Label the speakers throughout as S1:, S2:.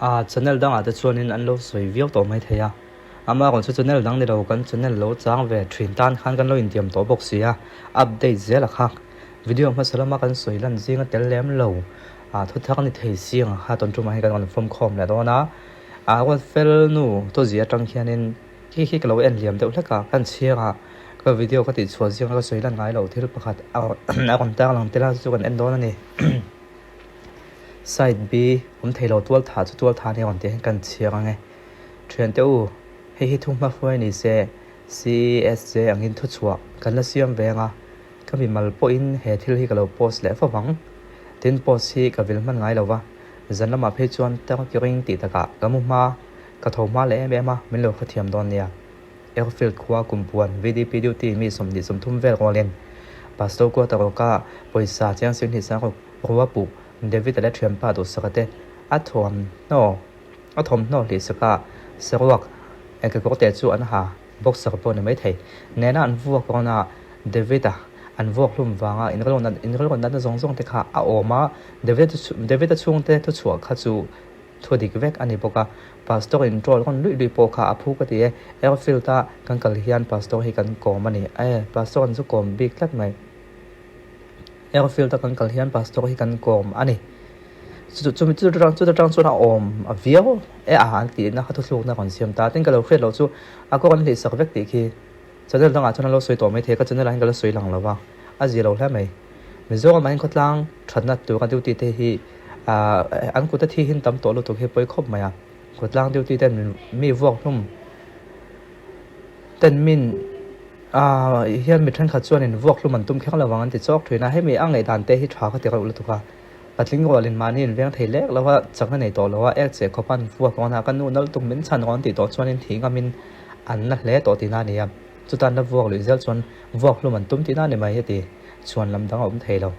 S1: A channel dangah te chuanin an lo sawi viau tawh mai thei a, amaherawhchu chu channel dang ni lo kan channel lo chang ve thin tan khan kan lo intiam tawh bawk si a, update zel a kha. Video hmasa lama kan sawi lan zinga tel lem lo a thu thar ni thei si ang kha tawn tumah hi kan rawn fawm khawm leh dawn a, a ruat fel nu tawzia atang hianin khi khi ka lo en liam deuh hlek a, kan chhiar a ka video ka tih chhuah zinga ka sawi lan ngai loh thil pakhat a rawn tarlang tel a chu kan en dawn a ni. Side B, Awm thei lo tual thah chu tual thah a ni rawn tih hian kan chhiar ang e. Thiante u, hei hi thu hmahruai ni se, CESJ angin thuchhuah kan la siam ve ang a, ka mimal pawhin he thil hi ka lo post leh fo vang. Tin, post hi ka vil hman ngai lo va, zan lamah phei chuan tarkiring tih takah ka mu hma, ka tho hma leh em em a, min lo hrethiam dawn nia. Airfield khua kumpuan VDP duty mi 23 vel rualin Pastor Quarter rawka pawisa chiang 20 sangruk rua puh David-a leh thianpa duhsaka te a thuamhnaw a thawmhnaw hlihsaka saruak kekawrte chu an ha boxer pawh ni maithei nena an vuak rawna David-a an vuak hlum vanga inrilru natna zawng zawng te kha a awm a David-a chhungte thuchhuah kha chu Thu dik vek a ni bawk a, Pastor in troll rawn luih luih pawh kha a phu ka ti e, Airfield a kan kal hian Pastor hi kan kawm a ni e, Pastor an zu kawm bik tlat mai. Airfield a kan kal hian Pastor hi kan kawm a ni. Chumi chuta tang chuan a awm a viau e a an tihna kha thuthlukna rawn siam ta. Tin ka lo hriat loh chu a kawr an hlihsak vek tih khi channel dangah chuan an lo sawi tawh maithei, ka channel ah hian ka la sawi lang lo va, a zia lo hle mai. Mizoram ah hian khawtlang thatna tura duty te hi an kut a thi hin tam tawh lutuk hi pawi khawp mai a, khawtlang duty ten mi vuak hlum ten min hian mi thenkhat chuanin vuak hlum an tum kher lo vang an ti chawk thin a, hemi a ngaihdan te hi tha ka ti reuh lutuk a, patling rualin mahni in veng thei lek lo a, chakna nei tawh lo a, ek cheh khawp an vuak rawn a, ka nu nalh tum min chhan rawn tih tawh chuanin thih ngamin an na hle tawh tihna a ni a. Chutan la vuak luih zel chuan vuak hlum an tum tihna a ni mai heti chuan lam dang a awm thei lo.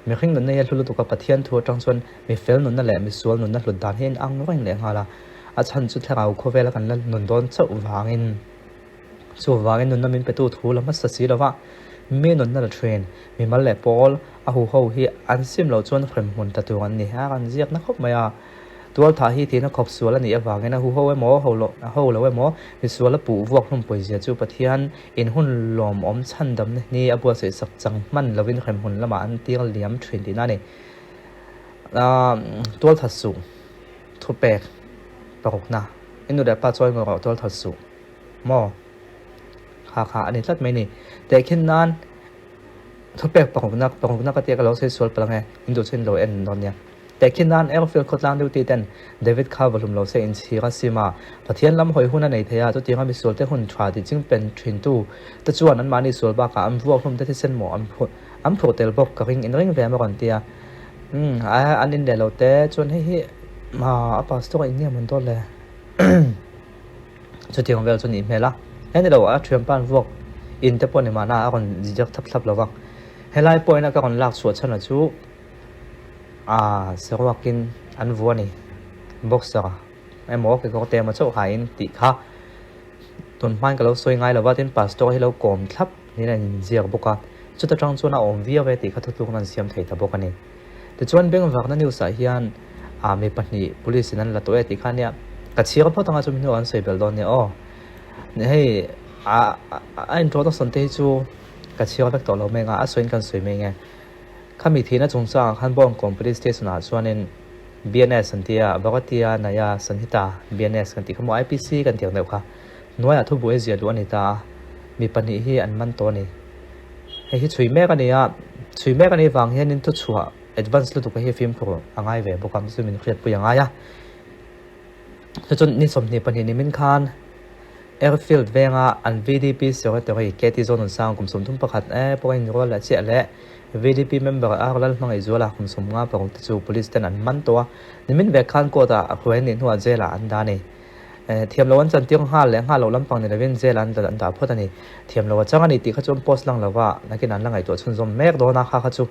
S1: Mihring nunna hi a hlu lutuk a, Pathian thu atang chuan mi fel nunna leh mi sual nunna hlut dan hi a inang reng leh nghal a, a chhan chu thlarau khawvela kan la nun dawn chauh vangin chuvangin nunna min petu thu la hmasa si lova mi nunna la thin mi mal leh pawl a huho hi an sim loh chuan hremhmun ta tur an ni a rawn ziak na khawp mai a. Tualthah hi thihna khawp sual a nih avangin a huho emaw, ho lo ho lo emaw, misual a puh vuak hlum pawizia chu Pathian in hun lawmawm chhandamna ni a buatsaih sak chang hman lovin hremhmun lamah an tir liam thin tihna a ni. Tualthat suh thupek parukna i nu leh pa chawi ngaw rawh tualthat suh maw? Kha kha a ni tlat mai ni. Tehkhin nan thupek parukna parukna ka tia ka lo sawi sual palh ang e, in duh chu in lo en dawn nia. Tehkhin nan Airfield khawtlang duty ten David kha va hlum lo se inchhir a sim a, Pathian lam hawi hun a nei thei a, chutianga misual te hun tha tih ching pen thin tu te chuan an mahni sual bakah an vuak hlum te thisen maw an phur an phur tel bawk ka ring inring ve a rawn ti a. Umm an in leh lo te chuan hei hi a pastor a in nge mawn dawn le chutiang vel chu nih hmel a, he ni lo a thianpa an vuak in te pawh ni mahna a rawn ziak thlap thlap lo va, helai point a ka rawn lak chhuah chhan a chu. Aaa saruakin an vu a ni. Boxer emaw kekawr te emaw chauh hain tih kha tun hmain ka lo sawi ngai lo va, tin pastor hi lo kawm thlap niin a inziak bawk a, chuta tang chuan a awm viau e tih kha thutlukna an siam thei ta bawk a ni. Tichuan Bengvakna news ah hian aa mi pahnih police in an la tawh e tih kha nia ka chhiar phawt anga chumi hnuah an sawi belh dawn nia aw. Hei a a introduction te hi chu ka chhiar vek tawh lo mai anga a sawiin kan sawi mai nge. Khami thihna chungchangah khan Bawngkawn Police Station ah chuanin BNS an ti a, Bharatiya Naya Sanhita, BNS, kan tih kha maw IPC kan tih ang deuh kha hnuaiah thubuai ziah luh a ni ta a, mi pahnih hi an man tawh a ni. Hei hi chhui mek a ni a, chhui mek a nih vang hianin thuchhuah advance lutuk hi fimkhur a ngai ve bawk a, chu min hriatpui a ngai a. Chu chu ni 22 nimin khan Airfield venga an VDP Secretary KT Zonunsang kum 31 e pawh a inrual leh chiah leh VDP member R Lalhmangaihzuala kum 56 te chu police ten an man tawh a, nimin vek khan court ah a hruai anih hnuah jail ah an dah a ni. Thiam lo an chantir nghal leh nghal loh lampang ni lovin jail ah an dah phawt a ni. Thiam lo a chang a ni tih kha chu an post lang lova, nakin an la ngaihtuah chhunzawm mek dawn a kha kha chu.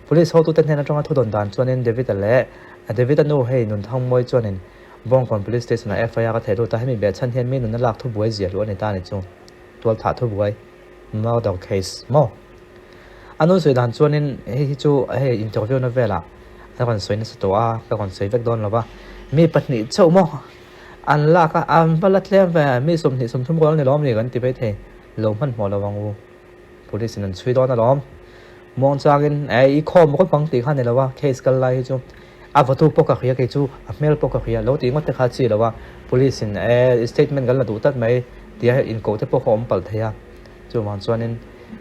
S1: Police hotute hnen atanga thudawn dan chuanin David-a leh David-a nu hei Nunthangmawi chuanin Bawngkawn Police Station ah FIR a theih lut a, hemi behchhan hian mi nunna lak thubuai ziah luh a ni ta a ni chu. Tualthah thubuai, murder case, maw? A nun sawi dan chuanin hei hi chu hei interview na velah a rawn sawi nasa tawh a, ka rawn sawi vek dawn lo va. Mi pahnih chauh maw an lak a, an va la tlem ve, mi 20 30 rual ni lawm ni kan ti maithei, lo hmanhmawh lo ang u. Police in an chhui dawn alawm. Muangchangin eh i khawm rawp ang tih kha ni lo a, case kal lai hi chu a vawtu pawh ka hria kei chu a hmel pawh ka hria lo tih ngawt te kha chi lo a, police in eh statement kan la duh tlat mai tia inkoh te pawh kha awm palh thei a, chuvang chuanin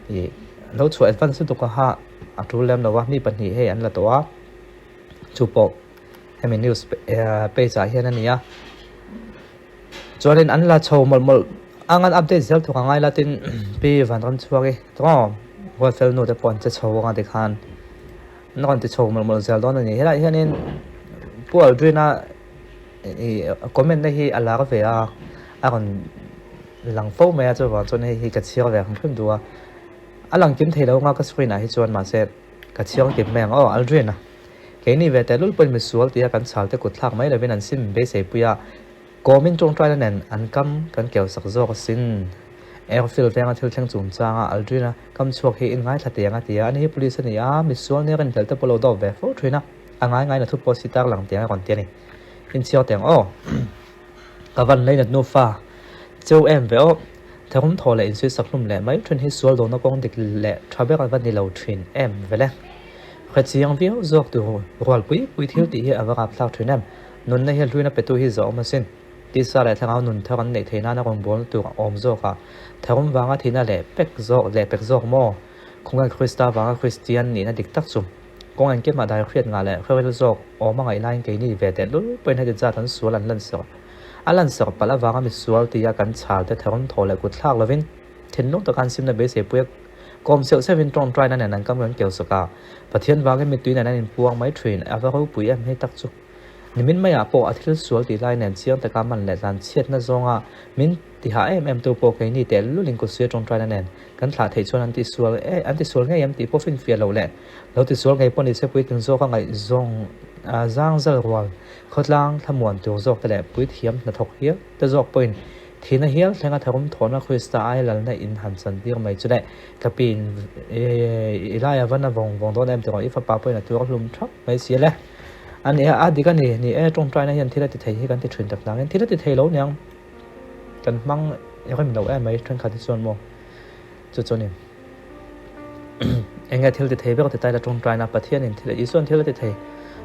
S1: ih lo chhuah advance lutuk a ha a tul lem lo a, mi pahnih hei an la tawh a, chu pawh hemi news page ah hian a ni a. Chuanin an la chho mawlh mawlh ang an update zel thawk a ngai la tin Pi Vanramchhuaki tawng Ruatfel nu te pawh an che chho anga tikhan an rawn ti chho mawlh mawlh zel dawn a ni. Helaiah hianin Pu Aldrina ih comment na hi a lar ve a, a rawn lang fo mai a chuvang chuan hei hi ka chhiar ve hrim hrim duh a. A lang kim thei lo anga ka screen ah hi chuan mahse ka chhiar kim mai ang aw Aldrina. Keini ve tehlul pawhin misual tia kan chhal te kut thlak mai lovin an sim beisei pui a, kawmin tawngtaina nen an kam kan keu sak zawk asin. Airfield venga thil thleng chungchanga Aldrin-a kam chhuak hi in ngaithla tiang a ti a, ani hi police a ni a, misual nia rinhlelh te pawh lo dawp ve fo thin a, a ngai ngaina thu pawh si tar lang tiang a rawn ti a ni. Inchhiar tiang aw. Ka van lei nat nufa cheu em ve aw. Tharum thaw leh insuih sak hlum leh mai thin hi sual dawhna kawng dik leh tha ber a va ni lo thin em vele. Hrechiang viau zawk tur rual pui pui thil tih hi a va rapthlak thin em. Nunna hi hluina petu hi zawh awm asin. Tisa leh thlarau nun thar an neih theih nana rawngbawlna tur a awm zawk a, tharum vanga thihna leh pek zawk leh pek zawk maw? Khawngaih Krista vanga Kristian nihna dik tak chu kawng engkimah dai hriat ngah leh hreril zawk awm a ngaih laiin keini ve teh lul pawhin heti zat an sual an lansak a lansak palh avanga misual tia kan chhal te tharum thaw leh kut thlak lovin thinlung taka an simna beisei pui a kawm seuh seuhin tawngtaina nen an kam kan keu sak a, Pathian vangin mittui nen an inpuang mai thin a va ropui em hei tak chu. Nimin maiah pawh a thil sual tih lai nen chiang taka man leh tlan chhiatna zawnga min tihah em em tu pawh keini teh lulin kutsuia tawngtaina nen kan thlah theih chuan an tisual e an tisual ngei em tih pawh finfiah loh leh lo tisual ngei pawh ni se puitling zawka ngaihzawng zang zal rual khawtlang thlamuan tur zawk te leh puithiam hnathawk hial te zawk pawhin Thihna hial thlenga tharum thawhna Krista ai lalna in han chantir mai chu le. Ka pi in i lai a va na vawng vawng dawn em tiraw i fapa pawhin a tuar hlum thap mai si le. A ni a, a dik a ni, ni e tawngtaina hian thil a ti thei hi kan ti thin tak nangin thil a ti thei lo niang kan hmang rem lo em mai thenkhat hi chuan maw chu chu a ni. Enge thil ti thei ber ti taila tawngtaina Pathianin thil Isuan thil a ti thei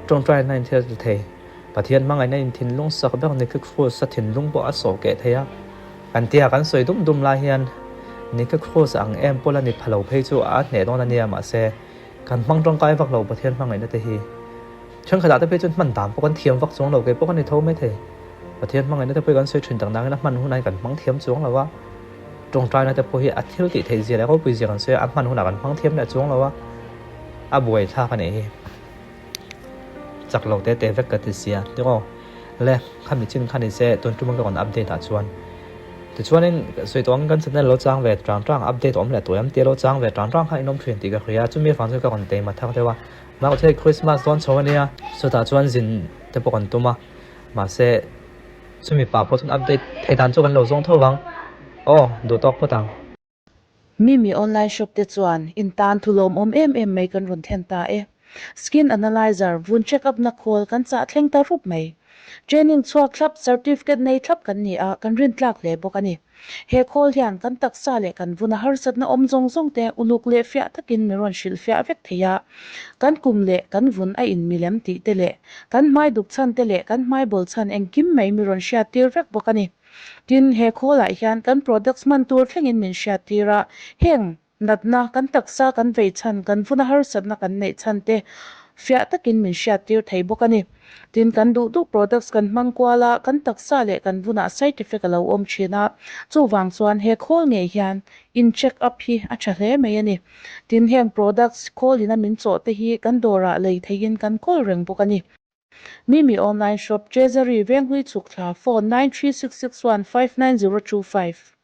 S1: tawngtaina in thil a ti thei. Pathian hmangaihna in thinlung sak ber Nicky Cruz a thinlung pawh a sawh keh thei a, kan tia kan sawi dum dum lai hian Nicky Cruz ang em pawl a ni pha lo phei chu a hneh dawn a nia mahse kan hmang tangkai vak lo Pathian hmangaihna te hi thenkhatah te phei chuan hman dan pawh kan thiam vak chuang lo kei pawh ka ni tho mai thei Pathian hmangaihna te pawh hi kan sawi thin tak nangin a hman hunah kan hmang thiam chuang lo a tawngtaina te pawh hi a thil tih theih zia leh ropui zia kan sawi a a hman hunah kan hmang thiam leh chuang lo a a buaithlak a nih hi. Chak lo te te vek ka ti sia tiraw le khami chin kha ni se tun tum ka rawn update ah chuan tichuanin sawi tawh angin kan channel lo chang ve tang tang update awm leh tawh em tia lo chang ve tang tang kha in awm thin tih ka hria chumi avang chuan ka rawn teima thar deuh a mahse hei Christmas dawn chho ania chutah chuan zin te pawh kan tum a mahse chumi pah pawh chuan update theih dan chu kan lo zawng tho vang aw duh tawk phawt ang.
S2: Mimi online shop te chuan in tan thu lawmawm em em mai kan rawn thlen ta e. Skin analyzer vun check up na khawl kan chah thleng ta rup mai. Training chhuak thlap, certificate nei thlap kan ni a, kan rin tlak hle bawk a ni. He khawl hian kan taksa leh kan vuna harsatna awm zawng zawng te uluk leh fiah takin mi rawn hrilh fiah vek thei a. Kan kum leh kan vun a in milem tih te leh kan hmai duk chhan te leh kan hmai bawl chhan engkim mai mi rawn hriat tir vek bawk a ni. Tin, he khawlah hian kan products hman tur thlengin min hriattir a, heng natna, kan taksa kan vei chhan, kan vuna harsatna kan neih chhan te fiah takin min hriattir thei bawk a ni. Tin, kan duh duh products kan hmang kual a, kan taksa leh kan vunah side effect a lo awm thin a, chuvang chuan he khawl ngei hian in check up hi a tha hle mai a ni. Tin, heng products khawlin a min chawh te hi kan dawrah lei theihin kan kawl reng bawk a ni. Mimi online shop, Treasury, Venghlui chhuk thla, phone, 93661 59025.